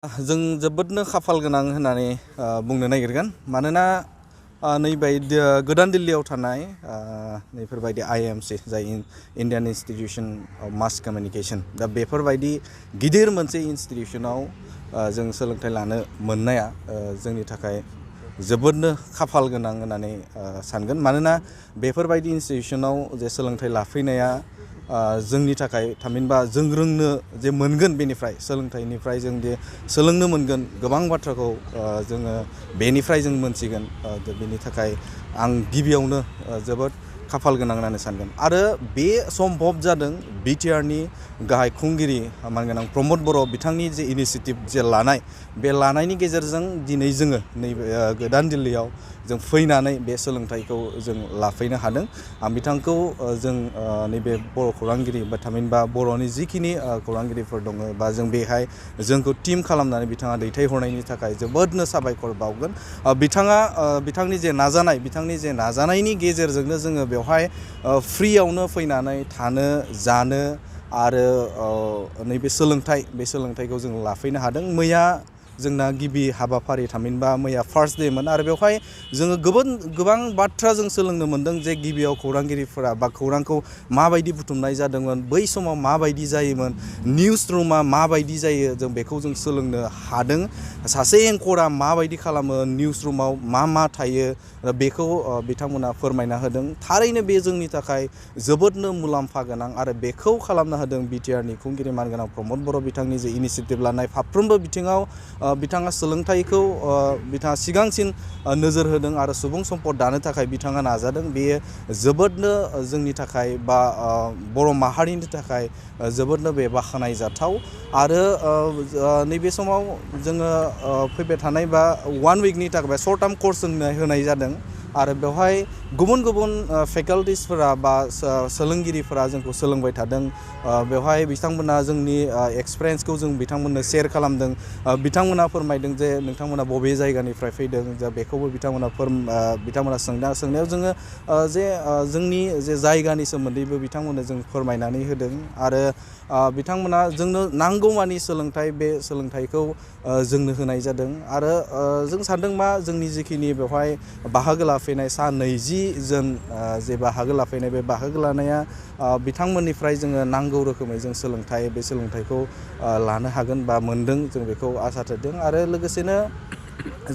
जों जोबोदनो खाफाल गोनां होननानै बुंनो नागिरगोन मानोना नैबायदि गोदान दिल्लीयाव थानाय नैफोरबायदि IIMC जाय Indian institution of mass communication दा बेफोरबायदि गिदिर मोनसे इन्स्टिट्यूशनाव जों सोलोंथाइ लानो मोननाया जोंनि थाखाय जोबोदनो खाफाल गोनां होननानै सानगोन मानोना बेफोरबायदि इन्स्टिट्यूशनाव जे सोलोंथाइ लाफैनाया जोंनि थाखाय थामहिनबा जों रोंनो जे मोनगोन बेनिफ्राय सोलोंथाइनिफ्राय जों जे सोलोंनो मोनगोन गोबां बाथ्राखौ जोङो बेनिफ्राय जों मोनथिगोन बेनि थाखाय आं गिबियावनो जोबोद खाफाल गोनां होननानै सानगोन आरो बे सम्भब जादों BTR नि गाहाय खुंगिरि मानगोनां प्रमद बर' बिथांनि जे इनिशिएटिभ जे लानाय बे लानायनि गेजेरजों दिनै जोङो नैबे गोदान दिल्लीयाव जों फैनानै बे सोलोंथाइखौ जों लाफैनो हादों आं बिथांखौ जों नैबे बर' खौरांगिरि बा थामहिनबा बर'नि जिखिनि खौरांगिरिफोर दङ बा जों बेहाय जोंखौ टीम खालामनानै बिथाङा दैथायहरनायनि थाखाय जोबोदनो साबायखर बावगोन बिथांनि जे नाजानायनि गेजेरजोंनो जोङो बेवहाय फ्रियावनो फैनानै थानो जानो आरो नैबे बे सोलोंथाइखौ जों लाफैनो हादों मैया जोंना गिबि हाबाफारि थामहिनबा मैया फार्स्ट डेमोन आरो बेवहाय जोङो गोबां बाथ्रा जों सोलोंनो मोनदों जे गिबियाव खौरांगिरिफोरा बा खौरांखौ माबायदि बुथुमनाय जादोंमोन बै समाव माबायदि जायोमोन निउज रुमा माबायदि जायो जों बेखौ जों सोलोंनो हादों सासे एंकरा माबायदि खालामो निउज रुमाव मा थायो बेखौ बिथांमोना फोरमायना होदों थारैनो बे जोंनि थाखाय जोबोदनो मुलाम्फा गोनां आरो बेखौ खालामना होदों BTR नि खुंगिरि मानगोनां प्रमद बर' बिथांनि जे इनिशिएटिभ लानाय फाफ्रोमबो बिथिङाव बिथाङा सोलोंथाइखौ बिथाङा सिगांसिन नोजोर होदों आरो सुबुं सम्पद दानो थाखाय बिथाङा नाजादों बेयो जोबोदनो जोंनि थाखाय बा बर' माहारिनि थाखाय जोबोदनो बे बाख्नायजाथाव आरो नैबे समाव जोङो फैबाय थानाय बा 1 वीकनि थाखाय शर्ट टार्म कर्स होनाय जादों आरो बेवहाय गुबुन फेकाल्टिसफोरा बा सोलोंगिरिफोरा जोंखौ सोलोंबाय थादों बेवहाय बिथांमोना जोंनि एक्सपिरियेन्सखौ जों बिथांमोननो शेयार खालामदों बिथांमोना फोरमायदों जे नोंथांमोना बबे जायगानिफ्राय फैदों जा बेखौबो बिथांमोना सोंनायाव जोङो जे जोंनि जे जायगानि सोमोन्दैबो बिथांमोननो जों फोरमायनानै होदों आरो बिथांमोना जोंनो नांगौमानि सोलोंथाइ बे सोलोंथाइखौ जोंनो होनाय जादों आरो जों सानदों मा जोंनि जिखिनि बेवहाय बाहागो लाफैनाय 20 जन जे बाहागो लाफैनाय बे बाहागो लानाया बिथांमोननिफ्राय जोङो नांगौ रोखोमै जों बे सोलोंथाइखौ लानो हागोन बा मोनदों जों बेखौ आसा थिदों आरो लोगोसेनो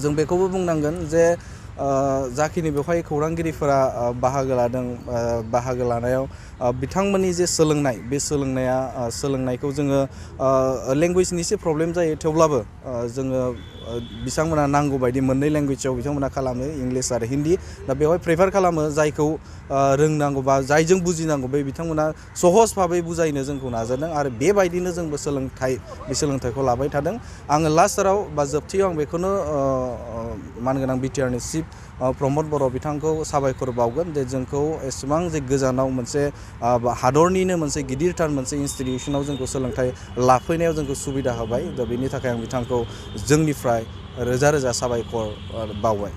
जों बेखौबो बुंनांगोन जे जाखिनि बेवहाय खौरांगिरिफोरा बाहागो लानायाव बिथांमोननि जे सोलोंनाय बे सोलोंनायखौ जोङो लेंगुवेजनि एसे प्रब्लेम जायो थेवब्लाबो जोङो बिथांमोना नांगौ बायदि मोननै लेंगुवेजाव बिथांमोना खालामो इंलिश आरो हिन्दी दा बेवहाय प्रेफार खालामो जायखौ रोंनांगौ बा जायजों बुजिनांगौ बे बिथांमोना सहज भाबै बुजायनो जोंखौ नाजादों आरो बेबायदिनो जोंबो बे सोलोंथाइखौ लाबाय थादों आङो लास्टाराव बा जोबथियाव आं बेखौनो मानगोनां BTR नि चिफ प्रमद बर' बिथांखौ साबायखर बावगोन जे जोंखौ एसेबां जे गोजानाव मोनसे हादरनिनो मोनसे गिदिरथार मोनसे इन्स्टिट्यूशनाव जोंखौ सोलोंथाइ लाफैनायाव जोंखौ सुबिदा होबाय दा बेनि थाखाय आं बिथांखौ जोंनिफ्राय रोजा साबायखर बावबाय।